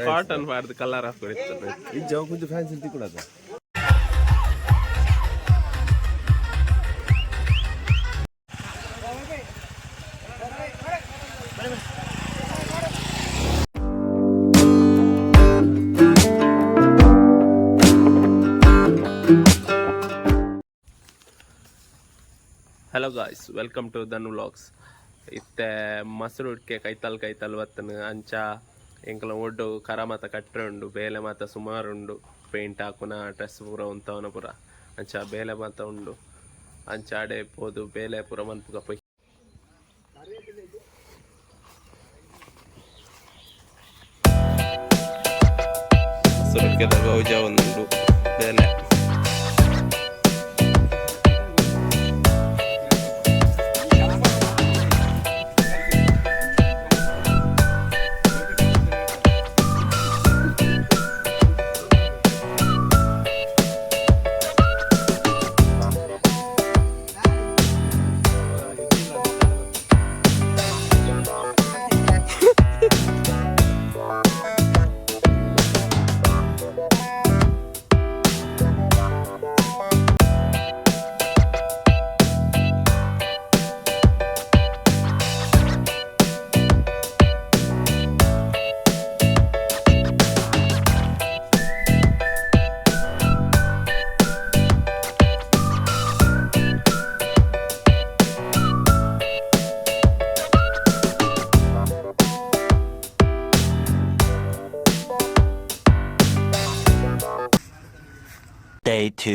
Cotton ಪಾಡ್ದು colour ಹಾಕೊಂಡಿತ್ತು. ಇಜ್ಜ, ಕೊಂಚ fancy ತಿಕ್ಕುಡದ. Hello guys, welcome to Dhanu vlogs. ಇತ್ತೆ ಮಸರುಡ್ಕೆ ಕೈತಲ್ ಕೈತಲ್ ಬತ್ತನು. ಅಂಚ ಎಂಕಲ ಒಡ್ಡು ಕರ ಮಾತ ಕಟ್ಟರೆ ಉಂಡು, ಬೇಲೆ ಮಾತ ಸುಮಾರು ಉಂಡು. ಪೇಂಟ್ ಹಾಕುನ, ಡ್ರೆಸ್ ಪೂರ ಉಂತವನ ಪೂರ. ಅಂಚ ಬೇಲೆ ಮಾತ ಉಂಡು. ಅಂಚ ಆಡೆ ಪೋದು ಬೇಲೆ ಪೂರ ಮನ್ಪುಗ ಪೋಯ್. ಮಸರುಡ್ಕೆದ ಗೌಜ ಒಂದುಂಡು ಬೇಲೆ. Day 2.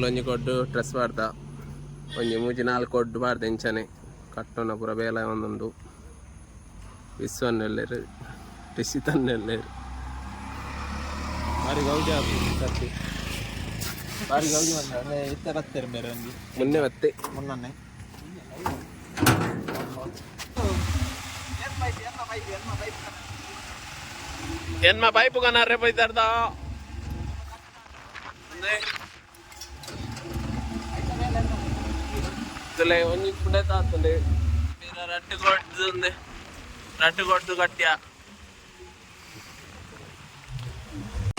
ಒಂಜಿ ಕೊಡ್ಡು ಡ್ರೆಸ್ ಪಾಡ್ದ, ಒಂಜಿ ಮೂಜಿ ನಾಲ್ಕು ಕೊಡ್ಡು ಪಾಡ್ದ. ಇಂಚನೆ ಕಟ್ಟೋಣ ಪೂರ ಬೇಲೆ ಒಂದುಂಡು. ವಿಶ್ವನ್ನೆಲ್ಲೇರು, ರಿಷಿತನ್ನೆಲ್ಲೇರು. ಬಾರಿ ಗೌಜಿ ಸರ್ತಿ, ಬಾರಿ ಗೌಜಿ ಬಂದ. ಅಂದ್ರೆ ಇತ್ತ ಬತ್ತಾರೆ ಬೇರೆ ಒಂಜಿ. ಮುನ್ನೆ ಬತ್ತೆ. ಮೊನ್ನೆ. ಎನ್ಮ ಪೈಪು ಕನಾರೆ ಪೈತಾರ್ದ. ತುಲೆ ಒಂಜಿ ಪುಡೆ ತಾತುಂಡು. ಪಿರ ರಡ್ಡ್ ಕೊಡ್ದು, ರಡ್ಡ್ ಕೊಡ್ದು ಕಟ್ಯ.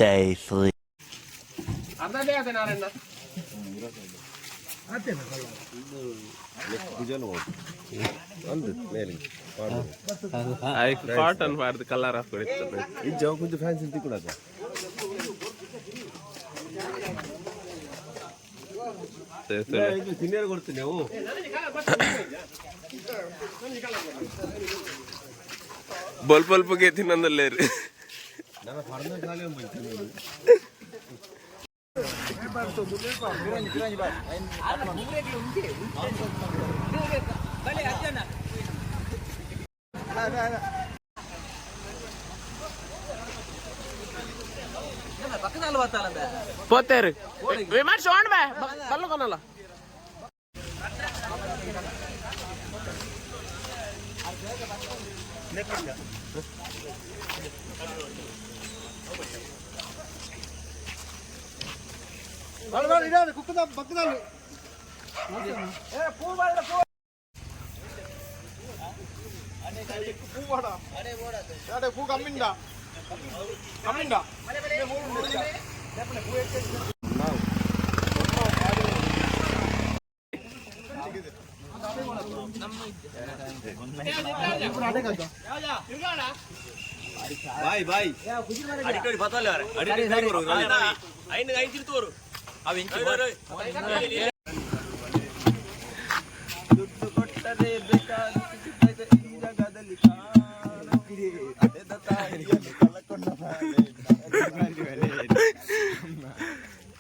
Day 3. ಅರ್ಧ ಅದೇ ನಾರಣ್ಣ. ಅಂದು ಮೇಲೆ. Cotton ಪಾಡ್ದು colour ಹಾಕೊಂಡಿತ್ತು. ಇಜ್ಜ, ಕೊಂಚ ಫ್ಯಾನ್ಸಿ ತಿಕ್ಕುಡದ. ತಿನ್ನಿಯರ್ ಕೊಡ್ತೀನಿ ಅವು. ಬೊಲ್ ಬೊಲ್ಪುಗೆ ತಿನ್ನೊಂದಲ್ಲೇರು. ನನ್ನ ಫರ್ನ ಖಾಲಿ ತಿನ್ನೋದು. ಪೋತೇರು ವಿಮರ್ಶೆ ಓಣ್ ಬೇ ಬಲ್ಲು ಕೊನಲ್ಲ. Boy boy. ದುಡ್ಡು ಕೊಟ್ಟರೆ ಬೇಕಾದ ಈ ಜಗದಲ್ಲಿ ತಾಯಿಯನ್ನು ಕಳಕೊಂಡ.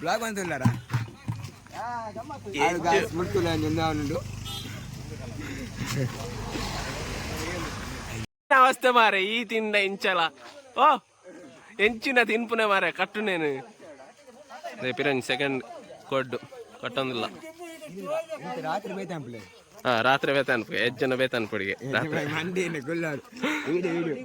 ಬ್ಲಾಗ್ ಬಂದುಲ್ಲಾರ ಮುಡ್ತುಲ್ಲ ಉಂಡು. ಅವಸ್ಥೆ ಮಾರೆ ಈ ತಿಂದ ಇಂಚಲ. ಓ, ಎಂಚಿನ ತಿನ್ಪುನೆ ಮಾರೆ ಕಟ್ಟು ನೇನು. ಪಿರಂಜ್ ಸೆಕೆಂಡ್ ಕೊಡ್ಡು ಕಟ್ಟೊಂದಿಲ್ಲ. ರಾತ್ರಿ ಬೇತಾಂಪ್ಲೆ. ಹಾ, ರಾತ್ರಿ ಬೇತ ಅನ್ಪು, ಎಜ್ಜನ ಜನ ಬೇತ ಅನ್ಪುಡಿಗೆ ರಾತ್ರಿ. ಮಂಡಿ ಗುಲ್ಲಾರು ವೀಡಿಯೋ ವೀಡಿಯೋ.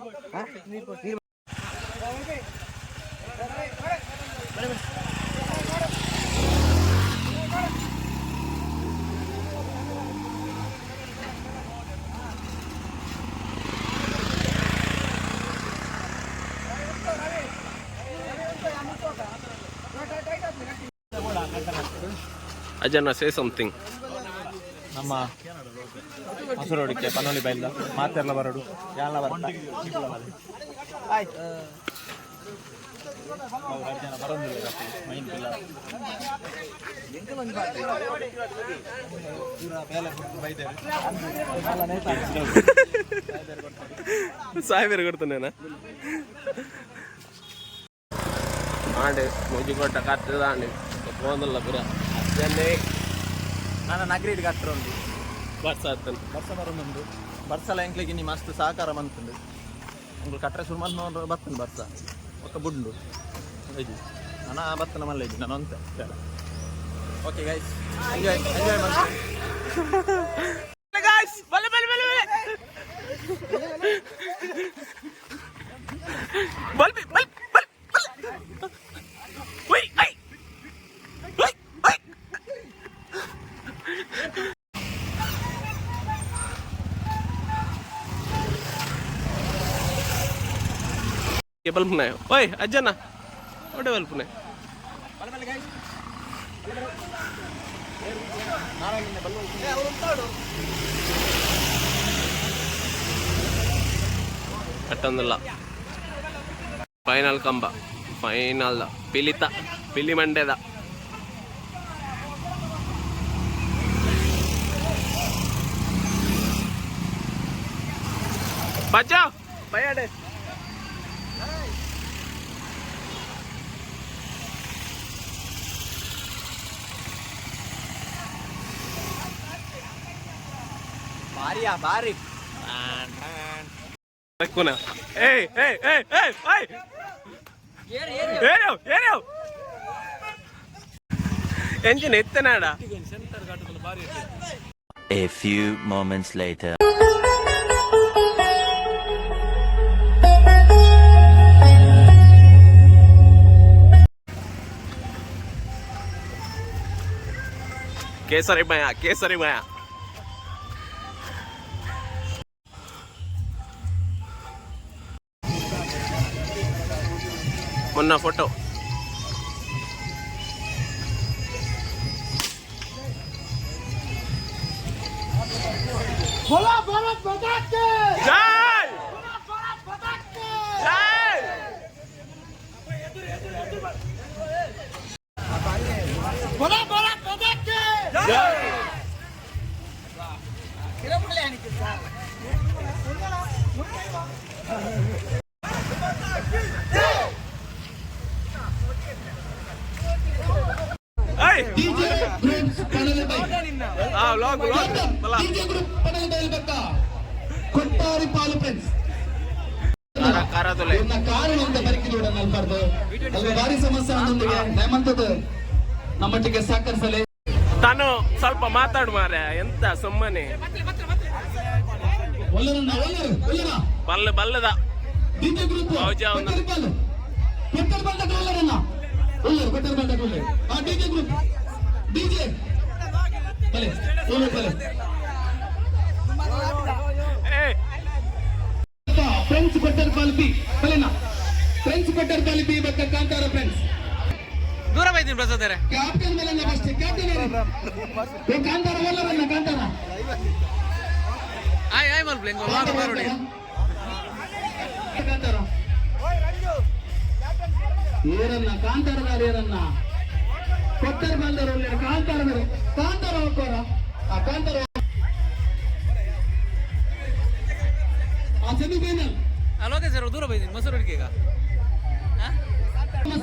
ಅಜ್ಜನ, ಸೇ ಸಮಥಿಂಗ್. ನಮ್ಮ ಹಸುರೋಡಿಕೆ ಪನ್ನೊಲಿ ಬೈಲ್ದ ಮಾತೆರ್ಲ ಬರಡು ಯಾಲ ಬರ್ತಾ ಜನ ಬರೋದಿಲ್ಲ ಮೈನ್ ಬಿಲ್ಲ. ಸಾಹೇಬರು ಕೊಡ್ತಾನೇನ ಆಂಡೆ ಮುಜಿಕೊಟ್ಟ ಕತ್ತದಾಂಡೆ ಪೋಂದಲ್ಲ ಪುರ ಅಜ್ಜನ್ನೇ. ನಾನು ನಗರಿಡ್ ಕಟ್ಟರ ಉಂಟು. ಬರ್ಸ ಆತನ. ಬರ್ಸ ಬರೋದುಂಡು. ಬರ್ಸಲ ಎಂಕ್ಲಿಗೆ ನಿಮ್ಮ ಮಸ್ತ್ ಸಹಕಾರ ಮಂತುಂಡು. ಎಂಕ್ಲು ಕಟ್ಟರೆ ಶುರು ಮಂತ್ ಬರ್ತುಂಡು ಬರ್ಸ ಒಕ್ಕ ಬುಡ್ಡು ಇಜ್ಜಿ. ನಾನು ಬತ್ತನ ಮಲ್ಲ ಇಜ್ಜಿ ನಾನು ಅಂತ. ಓಕೆ ಗೈಸ್, ಎಂಜಾಯ್ ಎಂಜಾಯ್ ಮಾಡ್ತೀನಿ. ಗಾಯ್ಸ್, ಬಲೆ ಬಲೆ ಬಲೆ ಬಲೆ ಬಲ್ಬಿ ಬಲ್ ಬಲ್ ಬಲ್. ಒಯ್ I ಒಯ್ ಒಯ್. ಬಲ್ಪುನ ಓಯ್ ಅಜ್ಜನ ಒಡೆ ಬಲ್ಪುನೆ. ಕಟ್ಟೊಂದಿಲ್ಲ. ಫೈನಲ್ ಕಂಬ, ಫೈನಲ್ ಪಿಲಿತ ಪಿಲಿ ಮಂಡ್ಯದ. ಬಚಾವ್ ಬಯಾಡೆ. ಭಾರಿಯಾ ಭಾರಿ. ಏಯ್ ಏಯ್ ಏಯ್ ಏಯ್ ಏಯ್, ಏರು ಏರು ಎಂಜಿನ್ ಎತ್ತನಾಡ. A few moments later. ಕೇಸರಿ ಮಯ, ಕೇಸರಿ ಮಯ. ಮೊನ್ನ ಫೋಟೋ. ಜೈ ಜೈ. ಏಯ್. ಡಿಜೆ ಗ್ರೂಪ್ಸ್ ಪಣಲೆ ಬೈ. ಆ ವ್ಲಾಗ್ ವ್ಲಾಗ್ ಬಲ. ಡಿಜೆ ಗ್ರೂಪ್ ಪಣಲೆ ಬೈಲ್ ಬಕ್ಕ ಕೊಟ್ಟಾರಿ ಪಾಲು ಫ್ರೆಂಡ್ಸ್. ಕಾರ ಕಾರದೊಲೆ. ಇವ್ರನ್ನ ಕಾರಣ ಅಂತ ಬರಿಕಿದೋಡ ನಲ್ಬಾರ್ದು ಅಲ್ವಾ. ಭಾರಿ ಸಮಸ್ಯೆ ನನ್ನೊಂದಿಗೆ ನೇಮಂತದ ನಮ್ಮಟ್ಟಿಗೆ ಸಹಕರಿಸಲಿ. ತಾನು ಸ್ವಲ್ಪ ಮಾತಾಡು ಮಾರ್ರೆ, ಎಂತ ಸುಮ್ಮನೆ. ಒಲ್ಲರನ್ನ ಒಲ್ಲರು ಒಲ್ಲರ. ಬಲ್ಲ ಬಲ್ಲದ. DJ group. ಹೌಜಾ ಅವ್ನು. ಕೊಟ್ಟರಿ ಪಾಲು, ಕೊಟ್ಟರಿ ಬಾಲ್ ಒಲ್ಲರನ್ನ ಒಲ್ಲರು, ಕೊಟ್ಟರಿ ಬಾಲ್ ಒಲ್ಲರು. ಆ ಡಿಜೆ ಗ್ರೂಪ್ ಡಿಜೆ ಬಲೆ ಒಲ್ಲರು ಬಲೆ. ಏ. ಫ್ರೆಂಡ್ಸ್ ಕೊಟ್ಟರ್ ಬಾಲ್ ಬಿ ಬಲೆನಾ. ಫ್ರೆಂಡ್ಸ್ ಕೊಟ್ಟರ್ ಬಾಲ್ ಬಿ ಬಕ್ಕ ಕಾಂತಾರ ಫ್ರೆಂಡ್ಸ್. ದೂರ ಬೈತೀನಿ ಪ್ರಸಾದರೆ. ಕ್ಯಾಪ್ಟನ್ ಮೇಲೆ ಫಸ್ಟ್ ಕ್ಯಾಪ್ಟನ್ ಏ ಕಾಂತಾರ ಒಲ್ಲರನ್ನ ಕಾಂತಾರ. ಆಯ್ ಆಯ್ ಮಲ್ಪ್ಲೆ ಬಾರು ಬಾರು. ಕಾಂತಾರ ಏರನ್ನ ಕಾಂತಾರದಾರ ಏರನ್ನ ಕೊಟ್ಟರ್ ಬಾಲ್ದಾರ ಒಳ್ಳೆ ಕಾಂತಾರ ಕಾಂತಾರ ಹೋಗೋರ ಆ ಕಾಂತಾರ ಆ ಸೆಮಿಫೈನಲ್. ಅಲೋಕೆ ಸರ್, ದೂರ ಬೈತೀನಿ ಮೊಸರು ಅಡಿಗೆ ಈಗ.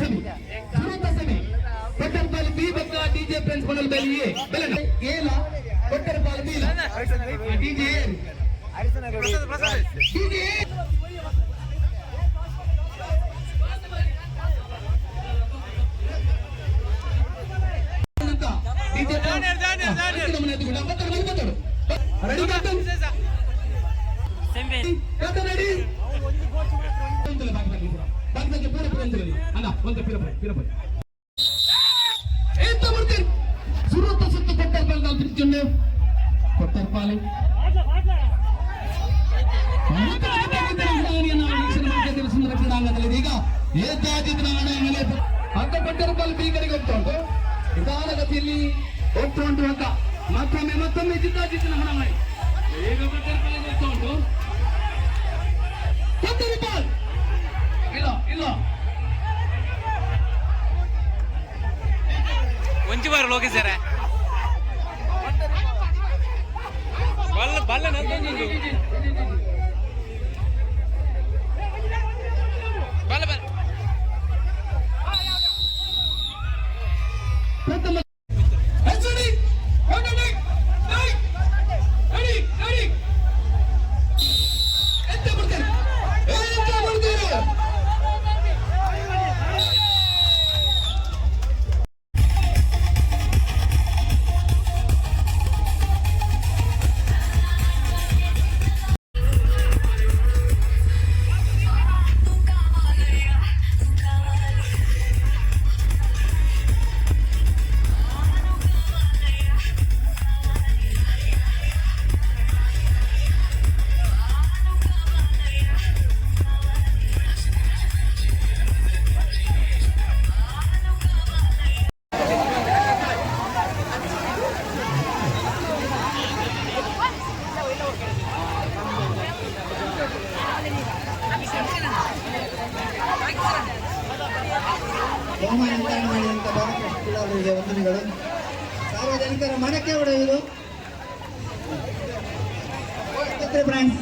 ಸೆಮಿ ಸುರೂಪ ಸೆಮಿ ಕೊಟ್ಟರ್ ಬಾಲ್ ಬಿ ಬಕ್ಕ ಡಿಜೆ ಫ್ರೆಂಡ್ಸ್ ಬನಲ್ ಬೆಲ್ ಎ ಬೆಲನ ಏಲ Kottar ball B DJ Prasad Prasad. DJ. DJ Ready, captain? Captain ready? ಸುರುತ್ತ ಸುತ್ತ ಕೊಟ್ಟರ್ಪಾಲ್ ಕೊಟ್ಟರ್ಪಾಲಿ ಸುಂದರ ಕ್ರೀಡಾಂಗಣದಲ್ಲಿ ಈಗ ಅಂಕ ಕೊಟ್ಟರ್ಪಾಲ್ ಬೀಗರಿಗೆ ಹೋಗ್ತಾ ಉಂಟು. ನಿಧಾನಗತಿಯಲ್ಲಿ ಹೋಗ್ತಾ ಉಂಟು ಅಂತ. ಮತ್ತೊಮ್ಮೆ ಮತ್ತೊಮ್ಮೆ ಜಿದ್ದಾಜಿದ್ದಿನ ಹಣಾಹಣಿ. ಈಗ ಕೊಟ್ಟರ್ಪಾಲಿಗೆ ಹೋಗ್ತಾ ಉಂಟು. ಕೊಟ್ಟರ್ಪಾಲ್ ಇಲ್ಲ ಇಲ್ಲ. ಒಂಜಿ ಬಾರ ಲೋಕೇಶ್ ಬಲ್ಲ ಬಲ್ಲ ನಂದೊಂದು ಬಲ್ಲ ಬಲ್ಲ. ಪ್ರಥಮ ready ready ready ready. ಎಂತ ಬಿಡ್ತೀರಿ, ಎಂತ ಬಿಡ್ತೀರಿ? ಹೋಮ ನಿಂದನೆ ಮಾಡಿದಂಥ ಬಾಲಕೃಷ್ಣ ಅವರಿಗೆ ವಂದನೆಗಳು. ಸಾರ್ವಜನಿಕರ ಮನಕ್ಕೆ ಒಡೆಯುವುದು ಆಸ್ಪತ್ರೆ ಬ್ರಾಂಚ್.